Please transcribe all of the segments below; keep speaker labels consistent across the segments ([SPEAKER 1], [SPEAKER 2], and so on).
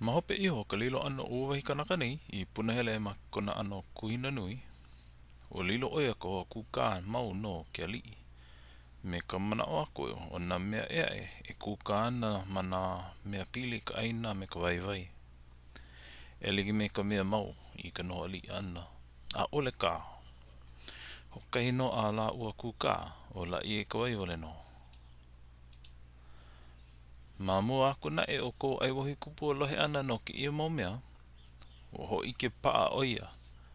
[SPEAKER 1] Ma hope iho o ka lilo ʻana o ua wahi kanaka nei i punahele ma kona ʻano kuhina nui, ua lilo ʻo ia i hoa kūkā mau no ke aliʻi, me ka manaʻo aku o nā mea ʻē aʻe e kūkā ana ma nā mea pili i ka ʻāina a me ka waiwai. E like me ka mea mau i ka noho aliʻi ʻana, ʻaʻole kā. Hoʻokahi nō a lāua kūkā, ʻo Lāʻieikawai wale nō. Ma mua aku naʻe o ko ʻAiwohikupua lohe ʻana no kēia mau mea, ua hōʻike paʻa ʻo ia,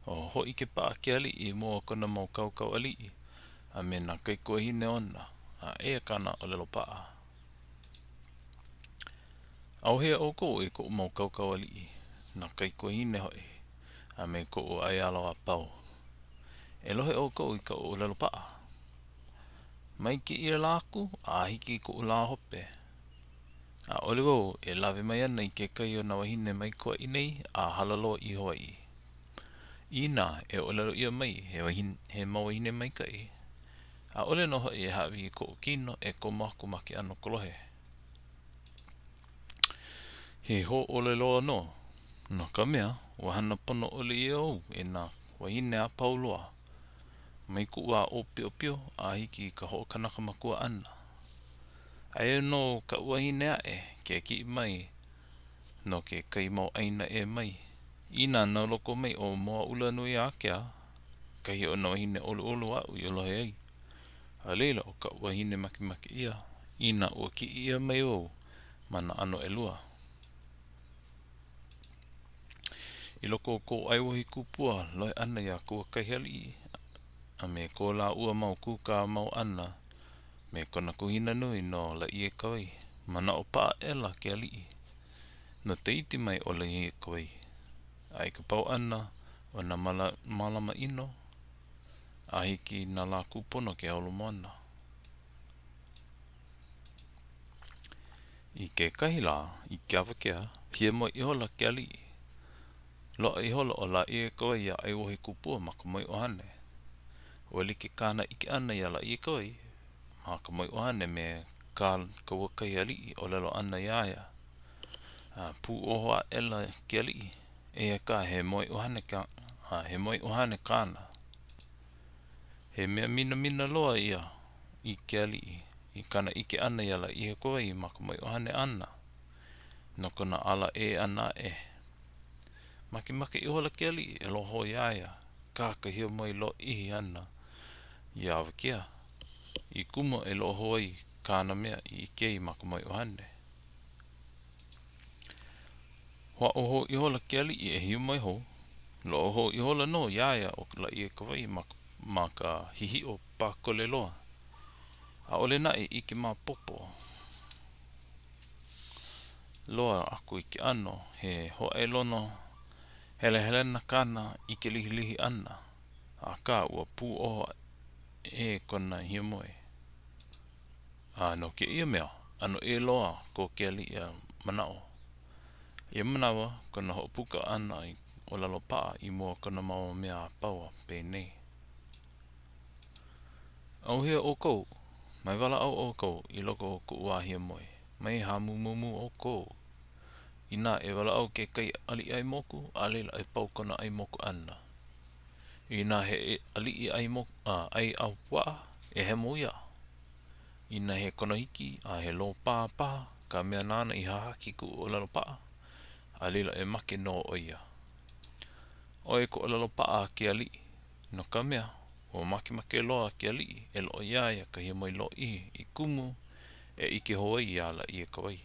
[SPEAKER 1] ua hōʻike paʻa ke aliʻi i mua o kona mau kaukau aliʻi a me nā kaikuahine ona, a eia kāna ʻōlelo paʻa. ʻAuhea ʻoukou e koʻu mau kaukau aliʻi, nā kaikuahine hoʻi, a me koʻu ʻaialo a pau. E lohe ʻoukou i kaʻu ʻōlelo paʻa. Mai kēia lā aku a hiki i koʻu lā hope, ʻaʻole wau e lawe mai ana i kekahi o nā wāhine mai Kauaʻi nei a hala loa i Hawaiʻi. Inā e ʻōlelo ʻia mai he wahine, he mau wāhine maikaʻi, ʻaʻole nō hoʻi e hāʻawi i koʻu kino e komo aku ma ke ʻano kolohe. He hōʻole loa nō, no ka mea, ua hana pono ʻole ʻia au e nā wāhine a pau loa, mai kuʻu wā ʻōpiopio a hiki i ka hoʻokanaka makua ʻana. Aia nō kaʻu wahine aʻe ke kiʻi mai no kekahi mau ʻāina ʻē mai. Inā no loko mai o Moaʻulanuiākea, kahi o nā wāhine ʻoluʻolu aʻu i lohe ai. A laila, ʻo kaʻu wahine makemake ʻia, inā ua kiʻi ʻia mai wau ma nā ʻano ʻelua. I loko o ko ʻAiwohikupua lohe ʻana iā Kauakaihealiʻi a me ko lāua mau kūkā mau ʻana me kona kuhina nui no Lāʻieikawai, manaʻo paʻa aʻela ke aliʻi no Tahiti mai ʻo Lāʻieikawai. A i ka pau ʻana o nā malama ʻino, a hiki nā lā kūpono ke holo moana. I kekahi lā, i ke awakea, hiamoe ihola ke aliʻi. Loaʻa ihola ʻo Lāʻieikawai iā ʻAiwohikupua ma ka moeʻuhane. Ua like kāna ʻike ʻana iā Lāʻieikawai ma ka moeʻuhane me kā Kauakaihealiʻi ʻōlelo ʻana iā ia. A pūʻoho aʻela ke aliʻi, eia kā he moeʻuhane a he moeʻuhane kāna. He mea minamina loa ia i ke aliʻi i kāna ʻike ʻana iā Lāʻieikawai ma ka moeʻuhane ʻana no kona ala ʻē ʻana aʻe. Makemake ihola ke aliʻi e lohe hou iā ia, kā ka hiamoe lōʻihi ʻana ia awakea, i kumu e lohe hou ai kāna mea i ʻike ai ma ka moeʻuhane. Hoʻāʻo hou ihola ke aliʻi e hiamoe hou. Loaʻa hou ihola nō iā ia ʻo Lāʻieikawai ma, ma ka hihiʻo pākole loa. ʻAʻole naʻe i ʻike maopopo loa aku i ke ʻano he hōʻailona helehelena kāna ʻike lihilihi ʻana, akā ua pūʻoho ʻē kona hiamoe. A no kēia mea, ʻano ʻē loa ko ke aliʻi manaʻo. Ia manawa kona hoʻopuka ʻana i ʻōlelo paʻa i mua o kona mau mea a pau a penei. ʻAuhea ʻoukou, mai walaʻau ʻoukou i loko o kuʻu wā hiamoe, mai hāmumumu ʻoukou. Inā e walaʻau kekahi aliʻi ʻai moku, a laila e pau kona ʻai moku ʻana. Inā he aliʻi ʻai moku, ʻai ahupuaʻa, e hemo ia. Inā he konohiki a he lōpā paha ka mea nāna i hahaki i kuʻu ʻōlelo paʻa, a laila e make nō ʻo ia. ʻO ia ka ʻōlelo paʻa a ke aliʻi, no ka mea, ua makemake loa ke aliʻi e loaʻa iā ia ka hiamoe lōʻihi i kumu e ʻike hou ai iā Lāʻieikawai.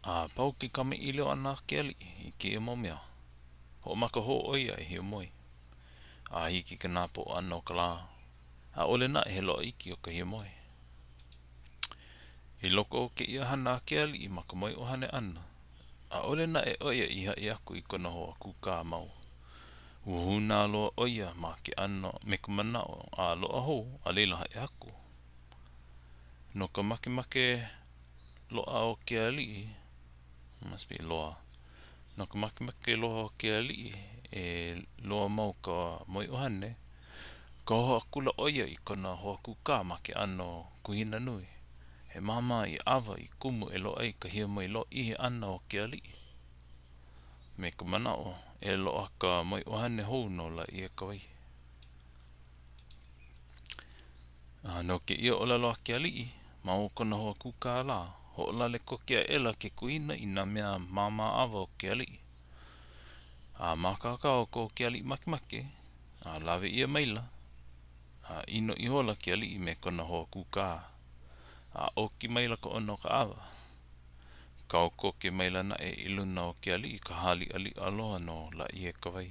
[SPEAKER 1] A pau ke kamaʻilio ʻana a ke aliʻi i kēia mau mea, hoʻomaka hou ʻo ia e hiamoe. A hiki ke napoʻo ʻana o ka lā, ʻaʻole naʻe he loaʻa iki o ka hiamoe. I loko o kēia hana a ke aliʻi ma ka moeʻuhane ʻana, ʻaʻole naʻe ʻo ia i haʻi aku i kona hoa kūkā mau. Ua hūnā loa ʻo ia ma ke ʻano me ka manaʻo a loaʻa hou a laila haʻi aku. No ka makemake loa o ke aliʻi, must be loa, No ka makemake loa o ke aliʻi e loa mau ka moeʻuhane, koho akula ʻo ia i kona hoa kūkā ma ke ʻano kuhina nui. He māmā i ʻawa i kumu e loaʻa ai ka hiamoe lōʻihi ʻana o ke aliʻi. Me ka manaʻo e loaʻa ka moeʻuhane hou no Lāʻieikawai. A no kēia ʻōlelo a ke aliʻi, ma o kona hoa kūkā lā, hoʻolale koke aʻela ke kuhina i nā mea māmā ʻawa o ke aliʻi. A mākaukau ko ke aliʻi makemake, a lawe ʻia maila, a inu ihola ke aliʻi me kona hoa kūkā, a ʻoki maila ka ʻona o ka ʻawa. Kau koke maila naʻe i luna o ke aliʻi ka hāliʻaliʻa loa no Lāʻieikawai.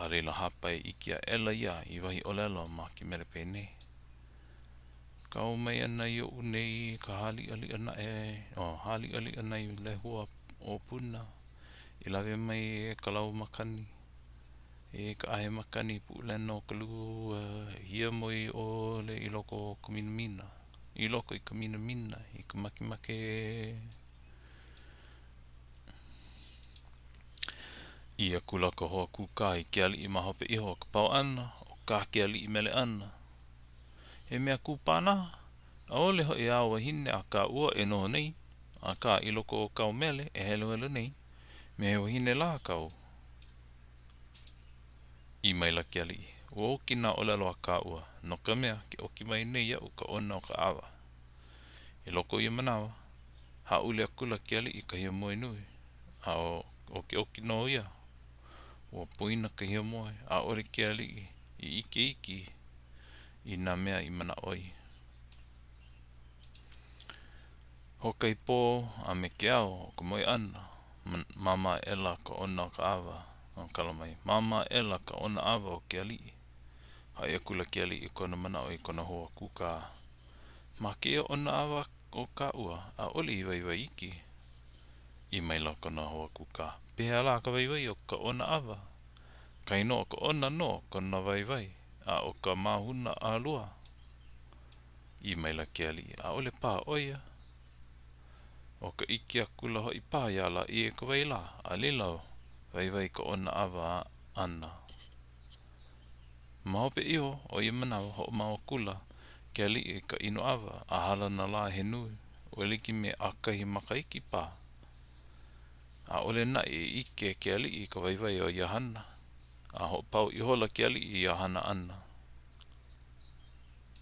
[SPEAKER 1] A laila hāpai iki aʻela ia i wahi ʻōlelo ma ke mele penei. Kau mai ana ioʻu nei ka hāliʻaliʻa naʻe, oh, hāliʻaliʻa nai lehua o Puna i lawe mai e ka lau makani, e ka ʻahe makani Puʻulena o ka lua, hiamoe ʻole i loko o ka minamina, i loko i ka minamina, i ka makemake. ʻĪ akula ka hoa kūkā i ke aliʻi ma hope iho o ka pau ʻana o kā ke aliʻi mele ʻana. He mea kupanaha, ʻaʻole hoʻi āu wahine a kāua e noho nei, akā i loko o kāu mele e heluhelu nei, me he wahine lā kāu. ʻĪ maila ke aliʻi, Ua oki nā ʻōlelo a kāua, no ka mea, ke ʻoki mai nei iaʻu ka ʻona o ka ʻawa. I loko o ia manawa, hāʻule akula ke aliʻi i ka hiamoe nui, a ʻo ke oki nō ia. Ua poina ka hiamoe, ʻaʻole ke aliʻi i ʻike iki i nā mea i manaʻo ai. Hoʻokahi pō a me ke ao o ka moe ʻana, māmā aʻela ka ʻona o ka ʻawa, o kala mai, māmā aʻela ka ʻona ʻawa o ke aliʻi. Haʻi akula ke aliʻi i kona manaʻo i kona hoa kūkā. Ma kēia ʻona ʻawa o kāua, ʻaʻole i waiwai iki. ʻĪ maila kona hoa kūkā, Pehea lā ka waiwai o ka ʻona ʻawa? Kainō ʻo ka ʻona nō kona waiwai, a ʻo ka māhuna ʻalua. ʻĪ maila ke aliʻi, ʻAʻole paha ʻo ia. ʻO ka ʻike akula hoʻi paha iā Lāʻieikawai lā, a laila waiwai ka ʻona ʻawa ʻana. Ma hope iho o ia manawa, hoʻomau akula ke aliʻi i ka inu ʻawa, a hala nā lā he nui, ua like me ʻakahi makahiki paha. ʻAʻole naʻe i ʻike ke aliʻi i ka waiwai o ia hana, a hoʻopau ihola ke aliʻi i ia hana ʻana.